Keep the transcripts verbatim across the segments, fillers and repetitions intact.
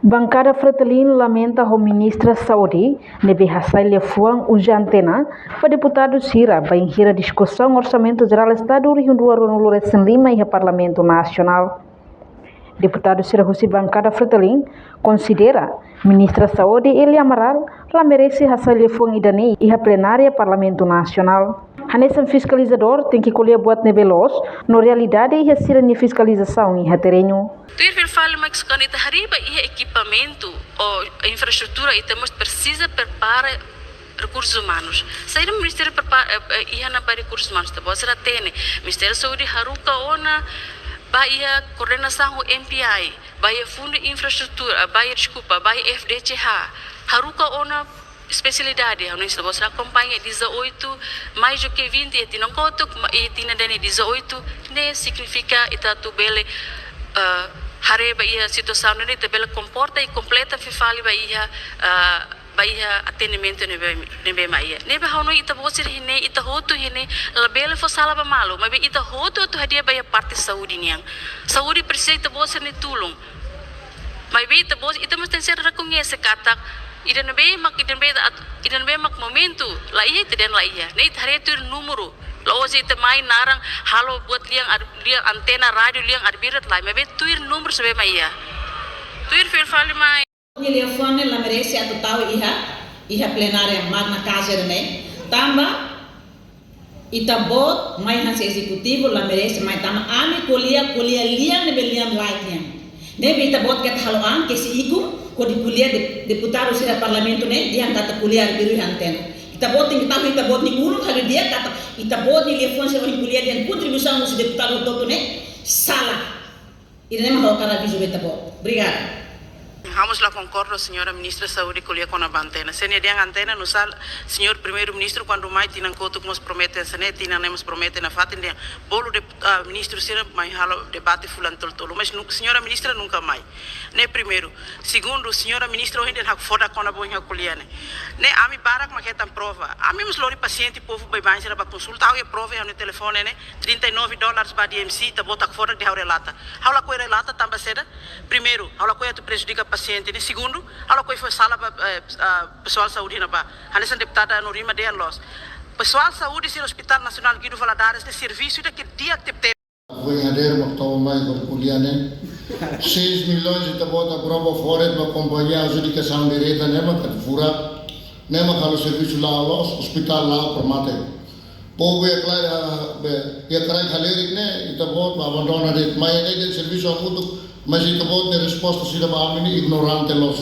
Bankada Fretilin lamenta ho Ministra Saúde ne'ebé hasai liafuan uza antena ba deputadu sira bainhira diskusaun Orsamentu Jerál Estadu rihun dua ruanulu-resin-lima iha Parlamentu Nasionál. Deputadu sira husi bankada Fretilin konsidera Ministra Saúde Elia Amaral la merese hasai liafuan ida-ne'e iha plenária Parlamentu Nasionál. Hanesan fiskalizadór tenke ko'alia buat ne'ebé loos no realidade iha sira-nia fiskalizasaun iha terrenu. Tuir fila fali mak sukan ita haree ba iha ekipamentu ou infraestrutura ita mós presiza prepara rekursus umanus. Saida Ministériu prepara, eh, eh, iha ne'ebá rekursus umanus, ita-boot sira hatene. Ministériu Saúde haruka ona ba iha koordenasaun ho M P I, ba iha fundu infraestrutura, ba iha, deskulpa, ba iha F D C H. Haruka ona espesialidade, ha'u hanoin ita-boot sira akompaña dezoito, mais do que vinte, iha tinan kotuk, ma-, iha tinan ida-ne'e dezoito, ne'e signifika ita atu bele, eh, haree ba iha situasaun ne'e ita bele komporta i kompleta fila fali ba iha, eh, ba iha atendimentu ne'ebé, ne'ebé mak iha. Ne'ebé ha'u hanoin ita-boot sira iha ne'e, ita hotu iha ne'e, labele fó sala ba malu, maibé ita hotu atu hadi'a ba iha parte saúde nian. Saúde presiza ita-boot sira-nia tulun. Maibé ita-boot, ita mós tenke ser rekoñese katak ida ne'ebé mak, ida ne'ebé at-, ida ne'ebé mak momentu la iha, ita dehan la iha. Ne'e ita haree tuir númeru. La'ós ita mai naran halo buat lian ar-, lian antena rádiu, lian arbiru de'it lae. Maibé tuir númeru saida mak iha. Tuir fila fali mai. Nia liafuan ne'e la merese atu tau iha, iha plenária Magna Casa ne'e. Tanba ita-boot mai hanesan ezekutivu la merese mai tanba ami ko'alia, ko'alia lian ne'ebé lian laek nian. Ne'ebé ita-boot keta halo an kesi ikun hodi ko'alia de-, deputadu sira Parlamentu ne'e dehan katak ko'alia arbiru iha antena. Ita-boot tenke tau ita-boot nia ulun hodi dehan katak ita-boot nia liafuan sira ohin ko'alia dehan kontribuisaun husi deputadu hotu-hotu ne'e sala. Ida-ne'e mak ha'u hakarak avizu ba ita-boot. Obrigada. Ha'u mós la konkorda ho señora Ministra Saúde ko'alia kona-ba antena. Se nia dehan antena, nusá señór Primeiru-Ministru kuandu mai tinan kotuk mós promete hanesan ne'e, tinan ne'e mós promete nafatin dehan bolu dep-, ah, ministru sira mai halo debate fulan tolu-tolu. Mas nu-, señora Ministra nunka mai. Ne'e primeiru. Segundu, señora Ministra ohin dehan hakfodak kona-ba ohin ha'u ko'alia ne'e. Ne'e ami barak mak hetan prova. Ami mós lori pasiente povu baibain sira ba konsulta, ha'u iha prova iha ha'u-nia telefone ne'e. Trinta e nove dólares ba D M C, ita-boot hakfodak dehan ha'u relata. Ha'u lakohi relata tanba saida? Primeiru, ha'u lakohi atu prejudika pasiente ne'e. Segundu, ha'u lakohi fó sala ba, eh, ah, pesoál saúde iha ne'ebá. Hanesan deputada Norima dehan loos. Pesoál saúde sira Hospital Nasionál Guido Valadares ne'e servisu ida ke di'ak tebes. Foin hadeer mak tau mai hodi ko'alia ne'e. Seis milhões ita-boot aprova fora ba kompañia adjudikasaun direta ne'e mak atu furak. Ne'e mak halo servisu la loos, ospitál la'o para mate. Povu iha klaran, ah, be, iha kraik halerik ne'e, ita-boot mak abandona de'it. Mai ne'e de'it servisu hamutuk, mas ita-boot nia resposta sira ba ami ne'e ignorante loos.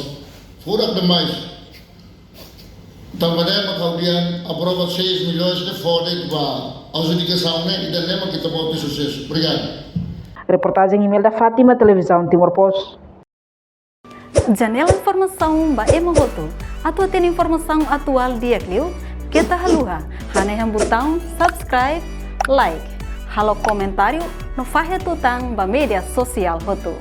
Furak demais. Tanba ne'e mak ha'u dehan aprova seis milhões ne'e fó de'it ba adjudikasaun ne'e, ida-ne'e mak ita-boot nia susesu. Obrigadu. Reportajen Imelda Fátima, Televizaun Timor Post. Janela informasaun ba ema hotu. Atu hatene informasaun atuál di'ak liu, keta haluha hanehan butaun subscribe, like, halo komentáriu no fahe tutan ba média sosiál hotu.